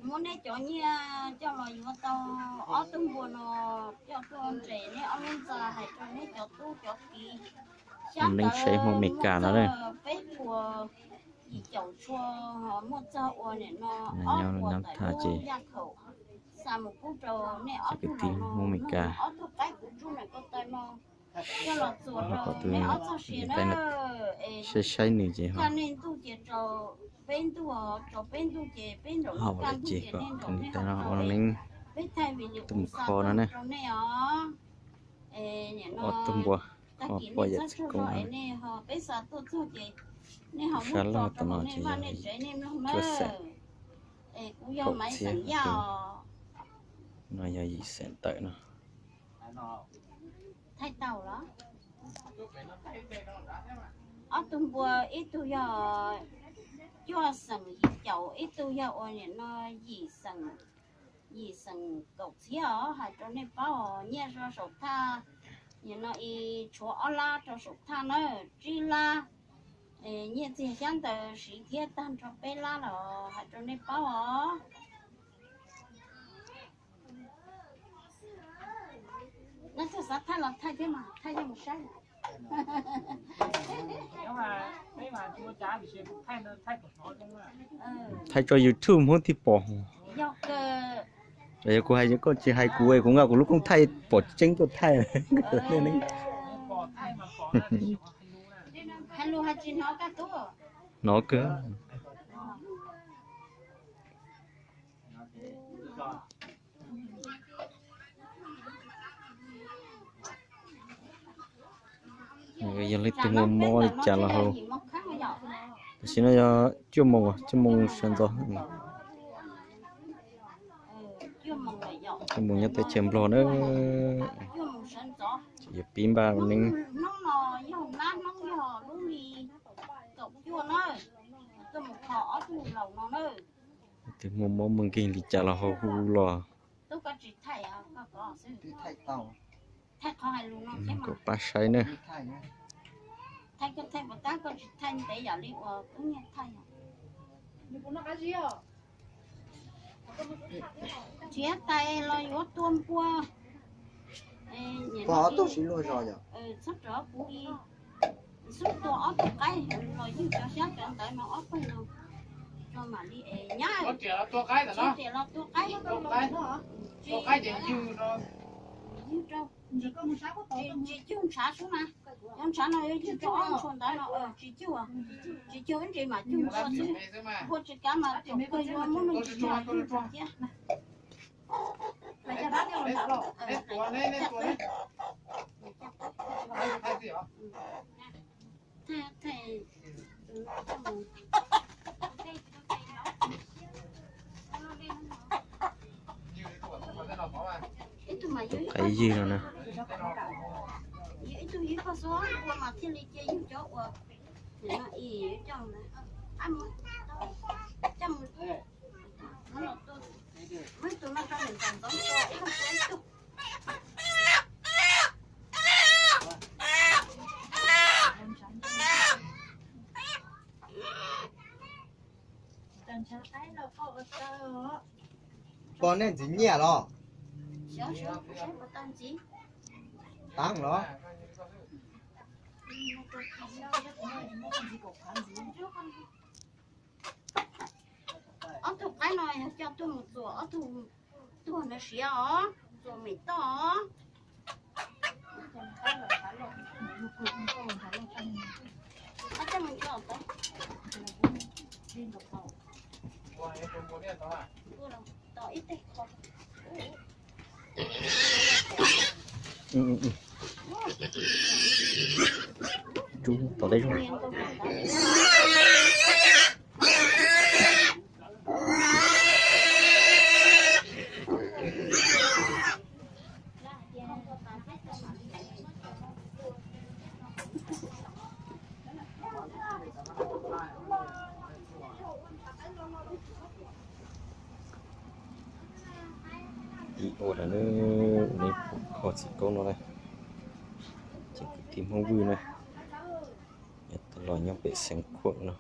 Muab neb cov nyiaj coj los yuav tau ob tug npua no coj tuaj nres neb ob lub ntxa, hais rau neb cov tub cov kiv. Ua neeb saib Hmoob Amelikas no na. Peb puas yim caum tshua, muaj txog ua nim no ob puas tawm lub yaj khaum xa mus pub rau nej ob tug laus no, ob tug qaib kuv tsuj nim ko taw no coj los txuas rau nej ob txoj sia na. Saib saib nws ces kaj nej ntuj ces rau peb ntuj, rau peb ntuj ces peb nraum no kaj ntuj ces nej nraum nej ho rau peb, peb thaij vim li kuv xa tuaj rau nej os. Nim no tag kis nej txhob tsaug zog es nej ho, peb xa tuaj txog ces nej ho muab tso rau hauv nej vaj nej tsev nej mloog na. Es kuv yog Maiv Xeem Yaj os. No yog Yim Xeem Tawm no. Thaij tau los? Ob tug npua, ib tug yog Cuaj Xeem Yim Caum, ib tug yog ua nim no Yim Xeem, Yim Xeem Kaum Txhiab os, hais rau nej paub os. Nyiaj rau saum thaj, nim no ib tshuav ob lab rau saum thaj na, tsib lab. Nyiaj txiag xyab ntawv siv thiab tag nrho peb lab los hais rau nej paub os. Neb tug xav thaij los thaij thiab mas, thaij yeej mus saib. Thaij tso YouTube Hmoob thiaj pom. Yog kuv hais koj tsis hais kuv, kuv nqa kuv lub koob thaij pom tseeb tuaj thaij. Hnov kawg. Yog leej twg muaj mob li cas los hau. Tam sim no yog cuaj moos, cuaj moos sawv ntxov. Cuaj moos nyob teb chaws Nplog na. Yuav pib npaj neeb. Leej twg muaj mob muaj nkeeg li cas los hau hu los. Kom pab saib na. Nrhiav tais los yuav tua npua. Txhob rov kuv li, xub tua ob tug qaib los ywg cov xyab cov ntawv no ob pawg no. Rau mam li es nyab, tsis riam los tua qaib. Ywg rau, tsis cug ntshav sub na. Cov ntshav no yuav ywg rau ob tshua ntawd no, tsis cug, tsis cug ib ntsis mam cug npua xwb. Npua tsis kav mas thaum kawg yuav muab nuj tsis yog ywg rau thiab. Tus qaib ywg no na. Pog, nej ntxiv nyiaj los? Taab los? Ob tug qaib no yog coj tuaj mus txuas ob tug tuag ntawd siav os, txuas mem toj os. Rub tom tej zoo. Ib ua lawm na, ua neb pum kho txiv kaub no na, ces kwv tij Hmoob Vwj na, los nyob pem Xeev Khuam no.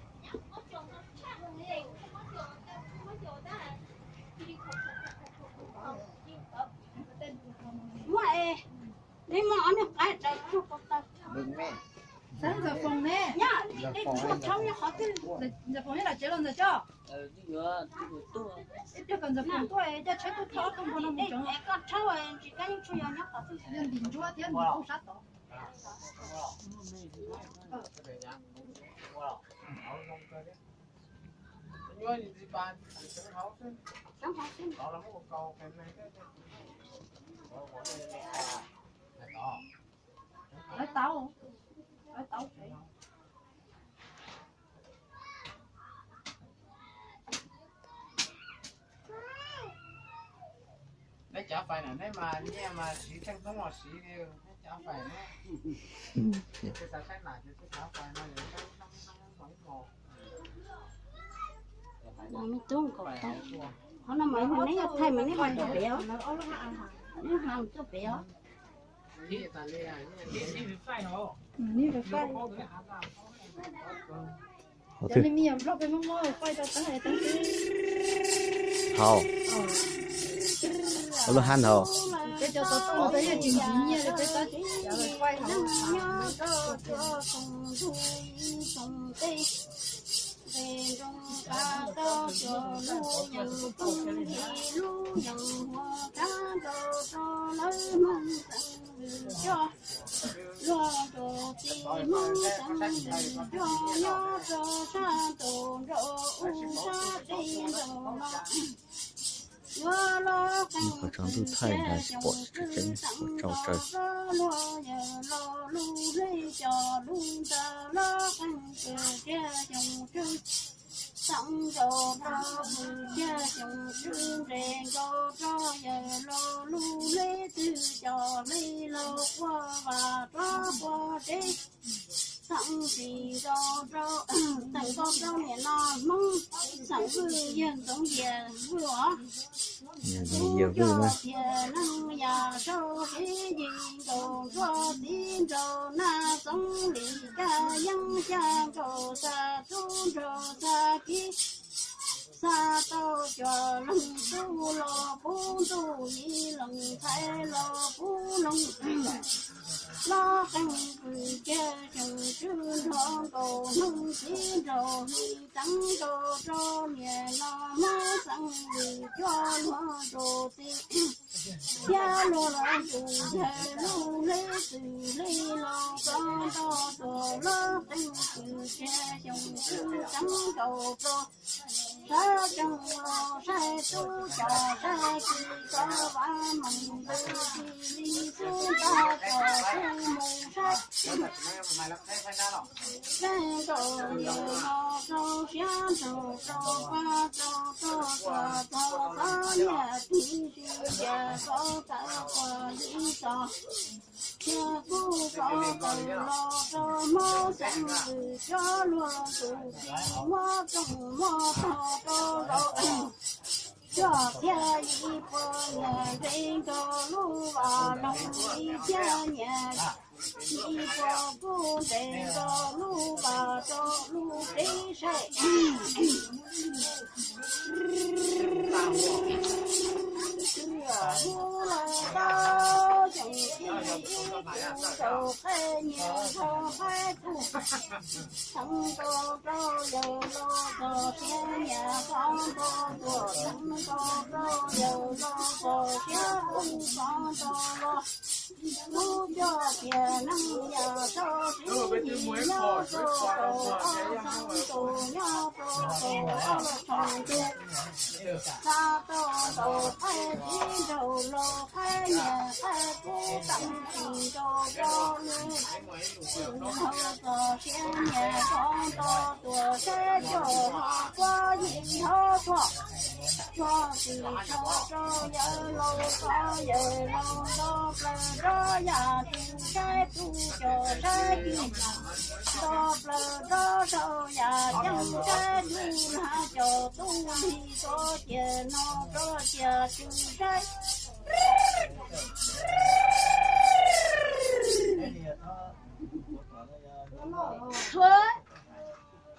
Peb muab ob niag qaib rau tsuag ko taw. Ntxawm Foom ne? Ntxawm Foom nyob qhov twg? Ntxawm Foom nyob tom tsev los ntxawm Coj? Ib pliag kom Ntxawm Foom tuaj coj tsheb tuaj thauj ob tug npua no mus tsev. Koj rhaub tsis kab yeej tsuas yog nyob qhov twg? Yog ntim ntsuab thiab ntim qub sab tod. Lawv tau, lawv tau. Neb cov fais na neb mas nyiaj mas siv tseej hnub los siv li, neb cov fais ne. Xav saib nas ces xav fais no yog ib hmos. Me tub nkaus tau. Qhov no mas yog neb yuav thaij mas neb hais tuaj pem os. Neb hais tuaj pem os. Hau, ua lub hab ntawd. Nqe nroo qab tau cov lub yees poob li lub yees huam kab nrau rau lawv Hmoob xeem Vwm coj, luag nrog txiv Hmoob xeem Vwm coj nyob rau sab nraum nraum ub sab teb nraum no. Yuav los qeej Qhov tsaus ntuj thaij ntawd xyov pom tseeb, qhov tsaus tsaws. Luag yawg los lub hlwb cov lub ntawd los qeej kws kiag xyoo tswb xeem nkaus rau kws kiag xyoo tswb nqe nkaus rau yawg los lub hlwb twg cov li los quaj vas rov quaj deb. Xeem tsis nkaus rau, xeem nkaus rau niam no Hmoob xeem Vwj yawg Ntxoov Yias Vwj os. Tus coj tiam neeg yam saub siv yim nkaus nruab txiv nraug Naj Txoov Lis Kab Yeeb xya nkaus xa tub nraug xa kiv xa tau cov leeg tub los pub ntuj, yim leej ntxhais los pub leej los qeej kws kiag xyoo tswb nrog nkaus hnub txiv nraug hli teev nkaus rau niam no Hmoob xeem Vwm coj luag nrog txiv thiab luag los tus yawg lub hlwb txwm hlwb los koj nto tuam los qeej kws kiag xyoo tswb teev nkaus rau sawv tsees los saib tub cov saib kis koj vam meej ntawd tis li xub nta cov xub mus saib. Saib nkaus niam no rau siab nraug rau pab rau rog tuam txog txog niam tis si yam koj tawm koj li txog. Thiab kuj koj tawm los rau Hmoob xeem Vwm coj luag tus txiv muab rooj muab tog rau zaum. Coj kiag ib puas niam nqe nkaus lub vas loog li thiab niam ib puas kuj nqe nkaus lub vas rau lub qib saib. Lub los tau xyoo ib tus tau qe nyias nrog qaib kuj teev nkaus rau yawg los txog siab nyias qhov nto tuam teev nkaus rau yawg los txog siab qhov nto los. Lub coj tiam neeg yam saub siv yim nyob rau kaum ob xeev ntuj nyob rau kaum ob xeev ntuj. Xa tau ntaus qaib txiv nraug los qaib nyias qaib kub teev tsis nkaus rau lub. Txwm nraug txog siab nyias qhov nto tuam saib coj ho kuab yim hauv tshuaj. Tshuaj tsis tso rau yawg laus tso yawg laus nto plaws rau yam tus saib tus cov saib kis. Nto plaws rau saum yam ceeb saib tus lag cov tub nti tso cias no rau cias tus saib. Txhua,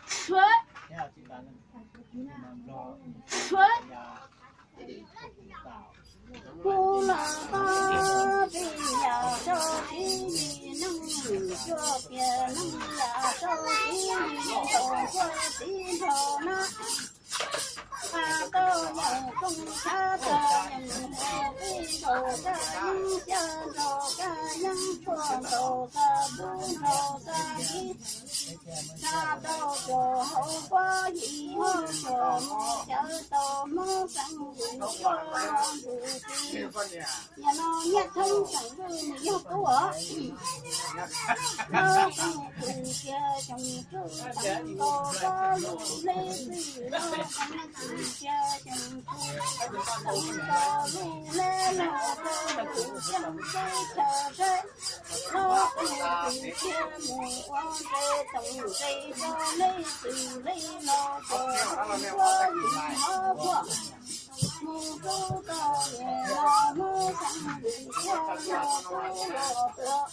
txhua, txhua. Kuv los tau pib yam saub Tias neeg yam rau txiv nraug, txiv nraug na, nqa tau yeem kooj tshab tau yeem ua txiv nraug kaj yeeb xya nraug kaj yeeb tshuaj nraug kaj dub nraug kaj ib, nqa tau cov hauv pob yim hauv cov mus cawv tau Hmoob xeem Vwj tuaj ntsuj plig. Yog no Nyiaj Thoob xeem Vwj nws yog tub os. Lub qeej twm cia xyoo tsuj teev nkaus rau lub hleb twm, lub qeej twm cia xyoo tsuj teev nkaus rau lub hleb los rau lub xyeej teb chaws seb, lub qeej twm cia mus ua nqe toom nqe rau lej twm lej los rau Hmoob tuaj yim hov tuaj, mus rau tau niam los Hmoob xeem Vwj tuaj los tuaj.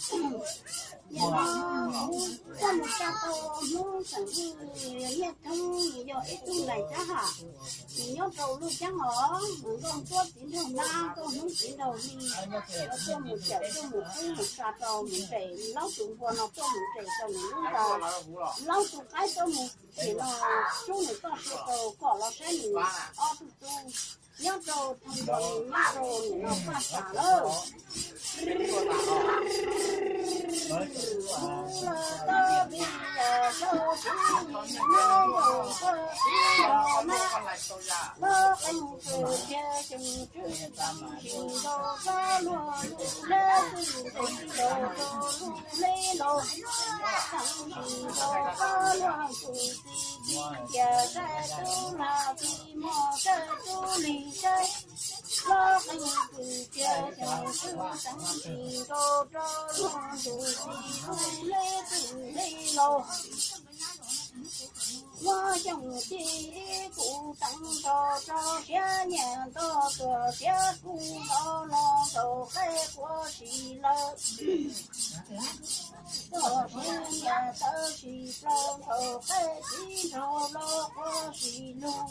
Yog no kuv coj mus tsa tau Hmoob xeem Vwj Nyiaj Thoob, nws yog ib tug nais thab ham, nws nyob rau Luj Ceeb os, nws nkauj ntuab txiv nraug nab, nkauj hnub txiv nraug li. Tuaj mus cawm tuaj mus pub mus tsa rau mus nres, laub tus npua no tuaj mus nres rau nws lub ntawd, laub tus qaib tuaj mus tim no, sub nws toj sia rau kom los saib nws ob tug tub nyob rau thaj nrog nws nyob rau nim no paj sam lawm. Los tau vim yam rau txiv nraug, txiv nraug na, lub qeej twm cia xyoo tsuj teev ntsis nkaus rau luag lub hleb twm ntsis nkaus rau lub hleb los, teev ntsis nkaus rau luag tus txiv txiv tias saib tub lag txiv mos saib tub lig saib, lub qeej twm cia xyoo tsuj teev ntsis nkaus rau luag tus txiv lub hleb twm hleb los. Muab xyoo ci kuv teev nrog rau siab nyiam nto tuam siab kub nto los nkaus qe quav si lawm. Tuam siab nyiam tawv si plaws nkaus qe txiv nraug los quav si lug.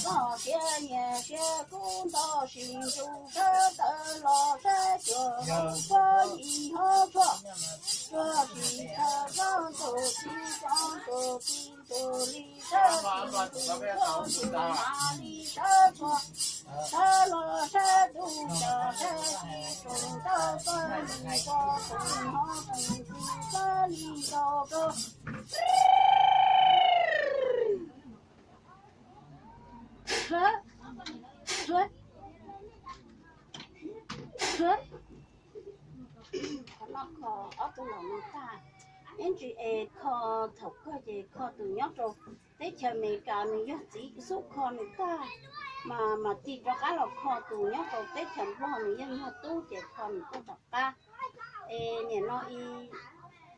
Tuam siab nyiam siab kub nto si ntsug sab tawv los sab cuag hauv pob yim hov tshuaj. Tshuaj si tawv tsob ntuj txiv tsob ntuj txiv ntuj li sab txiv ntuj tsob ntuj mas li sab tshuaj. Sab los sab tug cov sab tsis tsoom tawv pab li nto tsoom hov tsoom txiv pab li nto rau. Qhov no kho ob tug los no tag, ib ntsis es kho thaum kawg ces kho tus nyob rau teb chaws Amelikas nws yog txiv xub kho nws tag, mas mas tig rov qab los kho tus nyob rau teb chaws Nplog nws yeej yog tub ces kho nws tuaj tom qab. Es nim no ib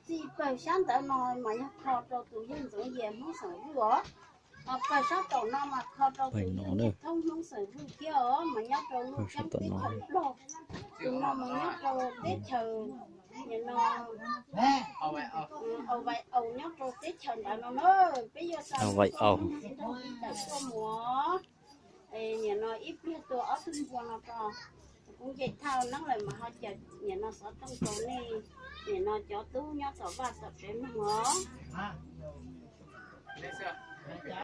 txij pawg xyab ntawv no mas yog kho rau tus yawg Ntxoov Yias Hmoob xeem Vwj os. Ho pawg sab tom no mas kho rau tus yawg Nyiaj Thoob Hmoob xeem Vwj thiab os, mas nyob rau lub teb chaws Nplog. Tus no mas nyob rau teb chaws, nim no Au Vais Aus nyob rau teb chaws ntawd no na. Peb yuav xa Au Vais Aus tawm tuaj mus. Nim no ib pliag tua ob tug npua no rau, kuv nce thaj neeb lawm mas ho caw nim no xov tooj rau nej, nim no cov tub nyob tom vaj tom tsev mloog os.